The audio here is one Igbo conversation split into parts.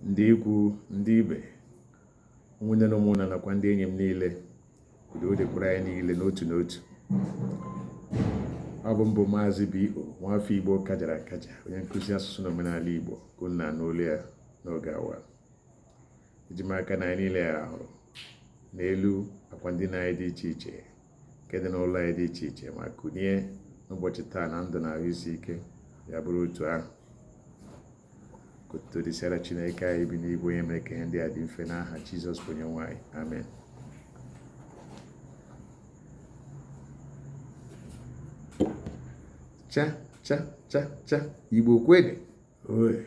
Ndị ikwu, ndị ibe, ụmụnne na ụmụnna nakwa ndị enyi m niile, udo dịkwara anyị niile n'otu n'otu. Ọ bụ m bụ Maazị B.O. nwafọ Igbo kajara akaja, onye nkụzi asụsụ na omenala Igbo ka unu na-anụ olu ya n'oge awa. Eji m aka na anyị niile rahụrụ n'elu akwa ndina anyị dị iche iche nke dị n'ụlọ anyị dị iche iche ma kunie n'ụbọchị taa na ndụ na ahụ isi ike ya bụrụ otu ahụ. Ka otuto dịsịara Chineke anyị bi n'igwe onye mere ka ihe ndị a dị mfe n'aha Jizọs bụ onye nwe anyị. Amen. Cha cha cha cha Igbo kwenu. Oe.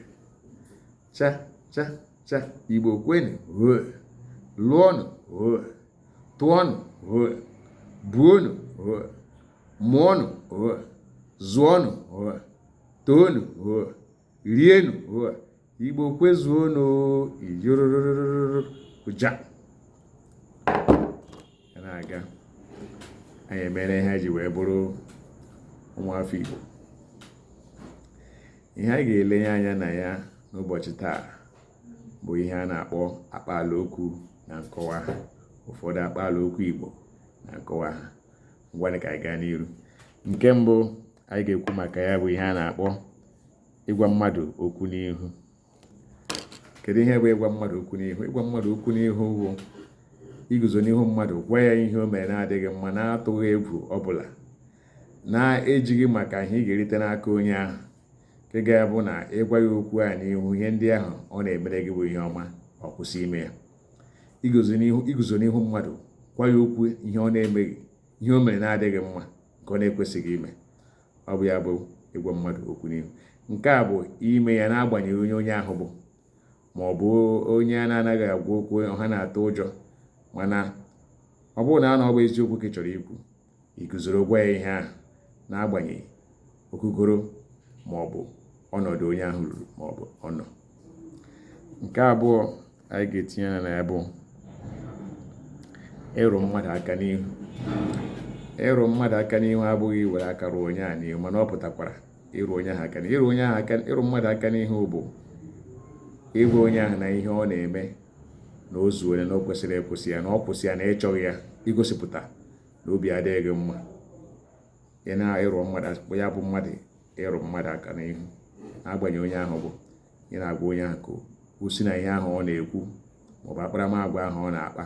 Cha cha cha Igbo kwenu. Oe. Lụọnụ. Oe. Tụọnụ. Oe. Buonụ. Oe. Mụọnụ. Oe. Zụọnụ. Oe. Toonụ. Oe. Rienụ. Oe. Igbo kwezuonụ. Iyororororo. Ụja. Ya na-aga. Anyị emere ihe ji wee bụrụ ụmụafọ Igbo. Ihe anyị ga-elenye anya na ya n'ụbọchị taa bụ ihe a na-akpọ akpaalaokwu na nkọwa ha. Ụfọdụ akpaalaokwu Igbo na nkọwa ha. Ngwanụ ka anyị gaa n'iru. Nke mbụ anyị ga-ekwu maka ya bụ ihe a na-akpọ ịgwa mmadụ okwu n'ihu. Kedu ihe bụ ịgwa mmadụ okwu n'ihu? Ịgwa mmadụ okwu n'ihu bụ iguzo n'ihu mmadụ gwa ya ihe o mere na-adịghị mma na-atụghị egwu ọbụla, na-ejighị maka ihe ị ga-erite n'aka onye ahụ, nke ga-abụ na ịgwa ya okwu a n'ihu ihe ndị ahụ ọ na-emere gị bụ ihe ọma, ọ kwụsị ime ya. Iguzo n'ihu mmadụ gwa ya okwu ihe ọ na-emeghị, ihe o mere na-adịghị mma, nke ọ na-ekwesịghị ime. Ọ bụ ya bụ ịgwa mmadụ okwu n'ihu. Nke a bụ ime ya n'agbanyeghị onye onye ahụ bụ, ma ọ bụ onye a na-anaghị agwa okwu ọha na-atụ ụjọ, mana ọ bụrụ na a na ọ bụ eziokwu ka ị chọrọ ikwu, i guzoro gwa ya ihe ahụ n'agbanyeghị okukoro ma ọ bụ ọnọdụ onye ahụ ruru ma ọ bụ ọ nọ. Nke abụọ anyị ga-etinye anya na ya bụ ịrụ mmadụ aka n'ihu. Ịrụ mmadụ aka n'ihu abụghị iwere aka rụọ onye ahụ n'ihu, mana ọ pụtakwara ịrụ onye ahụ aka n'ihu. Ịrụ onye ahụ aka, ịrụ mmadụ aka n'ihu bụ ịgwa onye ahụ na ihe ọ na-eme na o zuole, na o kwesịrị ịkwụsị ya, na ọ kwụsị ya, na ịchọghị ya, igosipụta na obi adịghị gị mma. Ị na-ịrụ mmadụ, ya bụ mmadụ ịrụ mmadụ aka n'ihu n'agbanyeghị onye ahụ bụ, ị na-agwa onye ahụ ka o si na ihe ahụ ọ na-ekwu maọbụ akparamagwa ahụ ọ na-akpa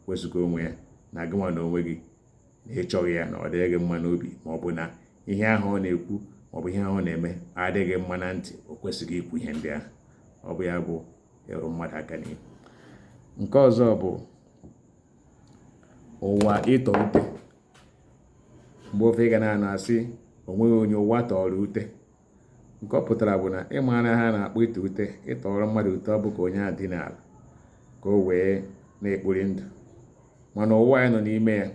wezụga onwe ya, na gịnwa na onwe gị na ịchọghị ya, na ọ dịghị gị mma n'obi, maọbụ na ihe ahụ ọ na-ekwu maọbụ ihe ahụ ọ na-eme adịghị mma na ntị, o kwesịghị ikwu ihe ndị ahụ. Ọ bụ ya bụ ịrụ mmadụ aka n'ihu. Nke ọzọ bụ ụwa ịtọ ute. Mgbe ofe ị ga na-anụ asị o nweghị onye ụwa tọrọ ute. Nke ọ pụtara bụ na ị maara ha na-akpọ ịtọ ute, ịtọrọ mmadụ ute ọ bụ ka onye ahụ dị n'ala ka o wee na-ekpori ndụ. Mana ụwa anyị nọ n'ime ya,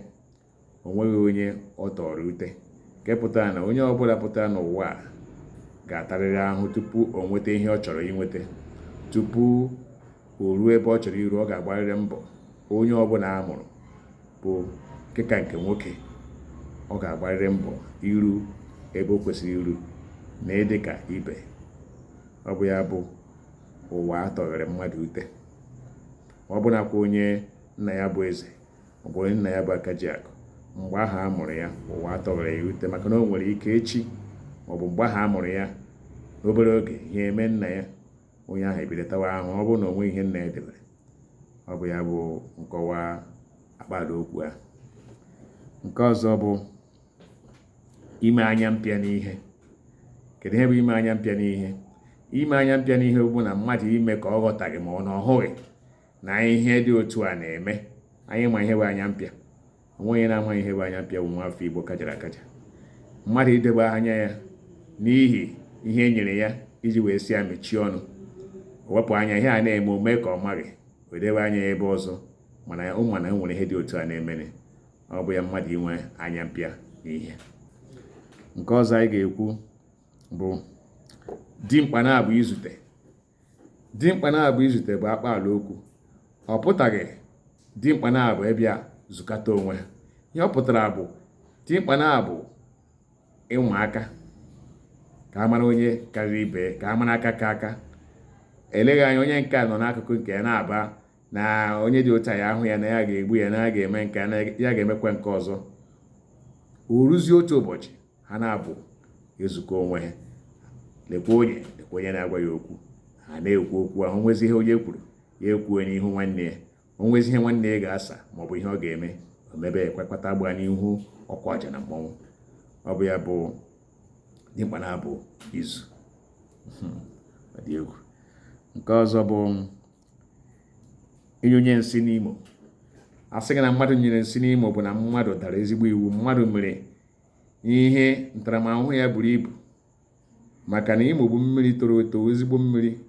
o nweghị onye ọ tọrọ ute, nke pụtara na onye ọbụla pụtara n'ụwa a ga-atarịrị ahụhụ tupu o nweta ihe ọ chọrọ inweta, tupu o ruo ebe ọ chọrọ iru, ọ ga-agbarịrị mbọ. Onye ọbụla a mụrụ bụ nke ka nke nwoke, ọ ga-agbarịrị mbọ iru ebe o kwesịrị iru na ịdị ka ibe. Ọ bụ ya bụ ụwa atọghere mmadụ ute. Ọ bụ nakwa onye nna ya bụ eze maọbụ onye nna ya bụ akajiakụ, mgbe ahụ a mụrụ ya ụwa atọghere ya ute, maka na o nwere ike echi maọbụ mgbe ahụ a mụrụ ya n'obere oge ihe eme nna ya, onye ahụ ebido tawa ahụhụ ọ bụrụ na o nweghị ihe nna ya debere. Ọ bụ ya bụ nkọwa akpaalaokwu ahụ. Nke ọzọ bụ ime anya mpịa n'ihe. Kedu ihe bụ ime anya mpịa n'ihe? Ime anya mpịa n'ihe bụ na mmadụ ime ka ọ ghọtaghị ma ọ na ọ hụghị na ihe dị otu a na-eme. Anyị ma ihe bụ anya mpịa. O nweghị onye na-amaghị ihe bụ anya mpịa bụ nwa afọ Igbo kajara akaja. Mmadụ idebe anya ya n'ihi ihe e nyere ya iji wee sị ya mechie ọnụ, o wepụ anya ihe a na-eme, o mee ka ọ maghị, o debe anya ya ebe ọzọ, mana ọ ma na e nwere ihe dị otu a na-emere. Ọ bụ ya mmadụ inwe anya mpịa n'ihe. Nke ọzọ anyị ga-ekwu bụ dimkpa na-abụ izute. Dimkpa na-abụ izute bụ akpaala okwu. Ọ pụtaghị dimkpa na-abụ ịbịa zukata onwe ha. Ihe ọ pụtara bụ dimkpa na-abụ ịnwa aka ka a mara onye karịrị ibe, ka a mara aka ka aka. Eleghị anya onye nke a nọ n'akụkụ nke ya na-aba na onye dị otu a ya ahụ ya na ya ga-egbu ya, na ya ga-eme nke na ya ga-emekwa nke ọzọ. O ruzie otu ụbọchị, ha na-abụ ezukọ onwe ha, lekwa onye, lekwa onye na-agwa ya okwu. Ha na-ekwu okwu ahụ, nwezi ihe onye kwuru, ya ekwuo n'ihu nwanne ya. O nwezi ihe nwanne ya ga-asa maọbụ ihe ọ ga-eme, o mebe ekwekọta gbaa n'ihu ọkwa ọja na mmọnwụ. Ọ bụ ya bụ dimkpa na-abụ izu. Ọ dị egwu. Nke ọzọ bụ ịnyụnye nsị n'Imo. A sị gị na mmadụ nyere nsị n'Imo bụ na mmadụ dara ezigbo iwu, mmadụ mere ihe ntaramahụhụ ya buru ibu, maka na Imo bụ mmiri toro eto, ezigbo mmiri.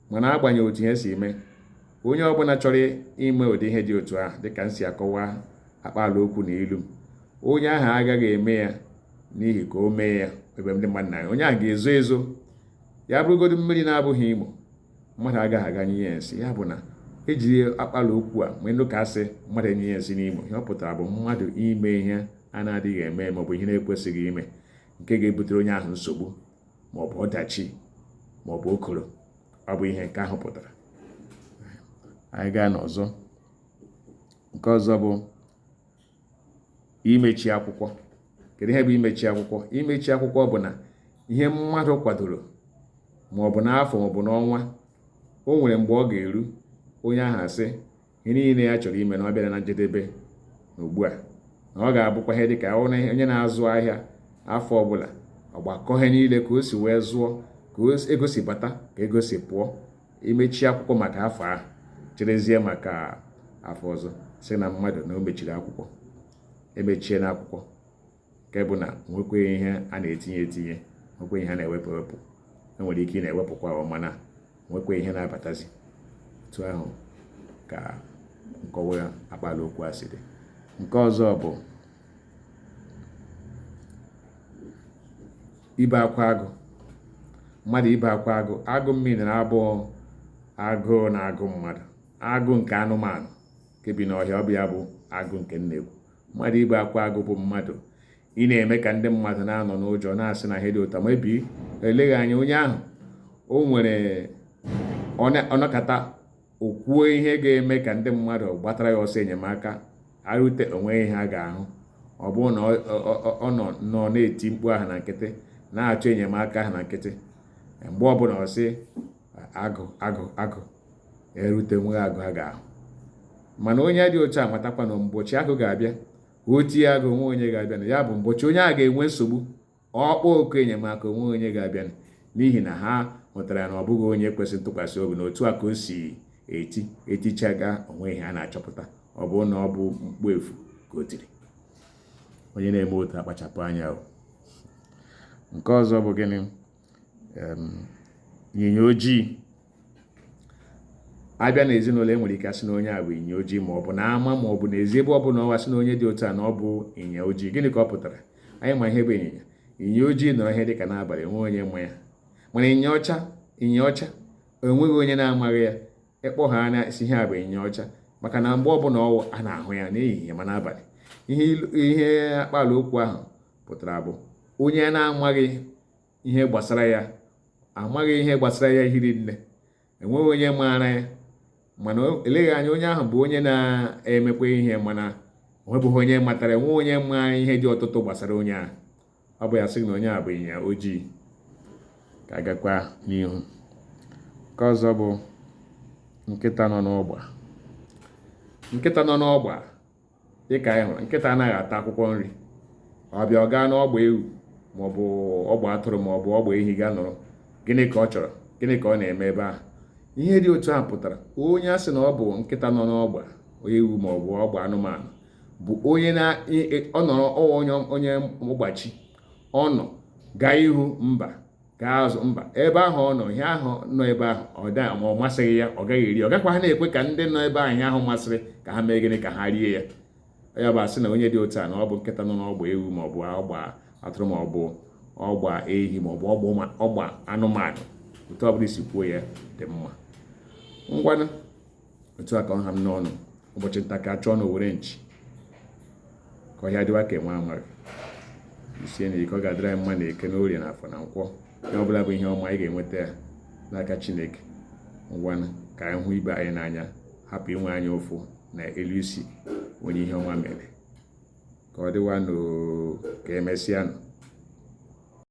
Mana agbanyeghị otu ihe si eme, onye ọbụla chọrọ ime ụdị ihe dị otu ahụ, dịka m si akọwa akpaala okwu na ilu, onye ahụ agaghị eme ya n'ihi ka o mee ya ebe ndị mmadụ na onye ahụ ga-ezo ezo. Ya bụrụgodu mmiri na-abụghị Imo, mmadụ agaghị aga nye ya nsị. Ya bụ na ejiri akpaala okwu a mgbe ndị ka asị mmadụ enye ya nsị n'Imo, ihe ọ pụtara bụ mmadụ ime ihe a na-adịghị eme maọbụ ihe na-ekwesịghị ime, nke ga-ebutere onye ahụ nsogbu maọbụ ọdachi maọbụ okoro. Ọ bụ ihe nke ahụ pụtara. Anyị gaa n'ọzọ. Nke ọzọ bụ imechi akwụkwọ. Kedu ihe bụ imechi akwụkwọ? Imechi akwụkwọ bụ na ihe mmadụ kwadoro maọbụ n'afọ maọbụ n'ọnwa, o nwere mgbe ọ ga-eru onye ahụ asị ihe niile ya chọrọ ime na ọ bịara na njedebe na ugbu a, na ọ ga-abụkwa ihe dịka onye na-azụ ahịa afọ ọbụla, ọgbakọ ihe niile ka o si wee zụọ, ka ego si bata, ka ego si pụọ, imechi akwụkwọ maka afọ ahụ, cherezie maka afọ ọzọ, sị na mmadụ na o mechiri akwụkwọ. Emechie na akwụkwọ, nke bụ na nwekweghị ihe a na-etinye etinye, nwekweghị ihe a na-ewepụ ewepụ. Enwere ike ị na-ewepụkwa, mana nwekweghị ihe na-abatazi. Otu ahụ ka nkọwa akpaala okwu a si dị. Nke ọzọ bụ ibe akwa agụ. Mmadụ ibe akwa agụ, agụ mmiri na abụọ agụụ na-agụ mmadụ, agụ nke anụmanụ nke bi n'ọhịa, ọ bụ ya bụ agụ nke nnekwu. Mmadụ ibe akwa agụ bụ mmadụ ị na-eme ka ndị mmadụ na-anọ n'ụjọ, na-asị na ihe dị ụtọ ma ebi. Eleghị anya onye ahụ o nwere ọnọkata o kwuo ihe ga-eme ka ndị mmadụ gbatara ya ọsọ enyemaka, arute onwe ihe a ga-ahụ. Ọ bụrụ na ọ nọ nọ na-eti mkpu ahụ na nkịtị, na-achọ enyemaka ahụ na nkịtị, mgbe ọbụla ọ sị agụ agụ agụ, erute nweghị agụ a ga-ahụ. Mana onye dị otu a matakwa na mgbochi agụ ga-abịa, o tie agụ, onwe onye ga-abịa. Na ya bụ mgbochi onye a ga-enwe nsogbu, ọkpọ oku enyemaka, onwe onye ga-abịa, n'ihi na ha hụtara na ọ bụghị onye kwesịrị ntụkwasị obi. Na otu a ka o si eti etichaga onwe ihe a na-achọpụta, ọ bụrụ na ọ bụ mkpu efu ka o tiri. Onye na-eme otu akpachapụ anya o. Nke ọzọ bụ gịnị? Ịnyịnya ojii. Abịa n'ezinụlọ, e nwere ike asị na onye a bụ ịnyịnya ojii, ma ọ bụ n'ama, ma ọ bụ n'ezi, ebe ọ bụla ọwa sị na onye dị otu a na ọ bụ ịnyịnya ojii. Gịnị ka ọ pụtara? Anyị ma ihe bụ ịnyịnya. Ịnyịnya ojii nọrọ ihe dịka n'abalị, enwe onye ma ya. Mana ịnyịnya ọcha, ịnyịnya ọcha enweghị onye na-amaghị ya. Ịkpọ ha anya si ihe a bụ ịnyịnya ọcha, maka na mgbe ọbụla ọwụ a na-ahụ ya n'ehihie ma n'abalị. Ihe akpaala okwu ahụ pụtara bụ onye na-amaghị ihe gbasara ya, amaghị ihe gbasara ya hiri nne, enweghị onye maara ya. Mana eleghị anya onye ahụ bụ onye na-emekwa ihe, mana onwebụghị onye matara, enwe onye maara ihe dị ọtụtụ gbasara onye ahụ. Ọ bụ ya sị na onye a bụ ịnyịnya ojii. Ka agakwa n'ihu. Nke ọzọ bụ nkịta nọ n'ọgba. Nkịta nọ n'ọgba, dịka anyị hụrụ, nkịta anaghị ata akwụkwọ nri. Ọ bịa ọ gaa n'ọgba ewu maọbụ ọgba atụrụ maọbụ ọgba ehi gaa nọrọ. Gịnị ka ọ chọrọ? Gịnị ka ọ na-eme ebe ahụ? Ihe dị otu a pụtara onye a sị na ọ bụ nkịta nọ n'ọgba ewu maọbụ ọgba anụmanụ bụ onye na ọ nọrọ onye onye mgbachi, ọ nọ gaa ihu mba, gaa azụ mba. Ebe ahụ ọ nọ, ihe ahụ nọ ebe ahụ ọ da ma ọ masịghị ya, ọ gaghị eri. Ọ gakwa ha na-ekwe ka ndị nọ ebe ahụ ihe ahụ masịrị ka ha mee gịnị? Ka ha rie ya. Ya bụ asị na onye dị otu a na ọ bụ nkịta nọ n'ọgba ewu maọbụ ọgba atụrụ maọbụ ọgba ehi maọbụ ọgba anụmanụ. Otu ọbụla isi kwuo ya dị mma. Ngwanụ, otu a ka ọ ha m n'ọnụ. Ụbọchị nta ka chụọ na owere nchi, ka ọhịa dịwa ka enwe amaghị. Isie na ike, ọ ga-adịrị anyị mma na eke na orie na afọ na nkwọ. Ihe ọbụla bụ ihe ọma, anyị ga-enweta ya n'aka Chineke. Ngwanụ, ka anyị hụ ibe anyị n'anya, hapụ inwe anya ụfụ na elu isi onye ihe ọma mere. Ka ọ dịwanụ, ka emesịanụ.